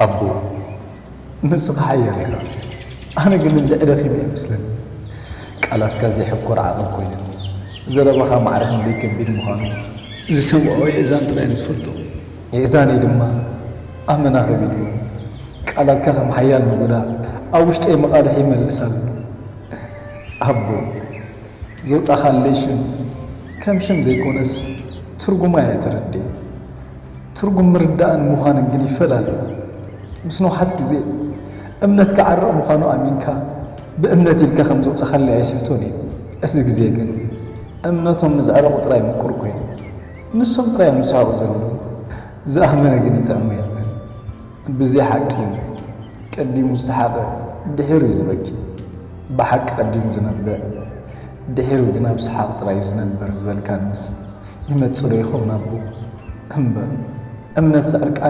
ኣቦ፣ ንስኻ ሓያል ኢኻ። ኣነ ግን እንድዒ ደኺመ ይመስለኒ። ቃላትካ ዘይሕኮር ዓቐብ ኮይኑኒ። ዘረባኻ ማዕረ ክንደይ ከቢድ ምዃኑ ዝሰምዖ የእዛን ጥራይ ዝፈልጦ። የእዛነይ ድማ ኣመና ከቢድዎ። ቃላትካ ከም ሓያል ነጎዳ ኣብ ውሽጠይ መቓልሕ ይመልስ ኣሎ። ኣቦ፣ ዘውጻኻለይ ሽም ከም ሽም ዘይኮነስ ትርጉማ እያ ተረድእ። ትርጉም ምርዳእን ምዃንን ግን ይፈላለዩ። ምስ ነውሓት ግዜ እምነትካ ዓርቕ ምዃኑ ኣሚንካ ብእምነት ኢልካ ከም ዘውጻኻለይ ኣይስሕቶን እየ። እዚ ግዜ ግን እምነቶም ንዘዕረቑ ጥራይ ምቁር ኮይኑ ንሶም ጥራይ እዮም ዝስሕቑ ዘለዉ። ዝኣመነ ግን ይጥዕሞ የለን። ብዘይ ሓቂ ቀዲሙ ዝሰሓቐ ድሒሩ እዩ ዝበኪ። ብሓቂ ቀዲሙ ዝነብዕ ድሒሩ ግን ኣብ ሰሓቕ ጥራይ እዩ ዝነብር ዝበልካንስ ይመጽእ ዶ ይኸውን ኣቦ? እምበር እምነትስ ዕርቃን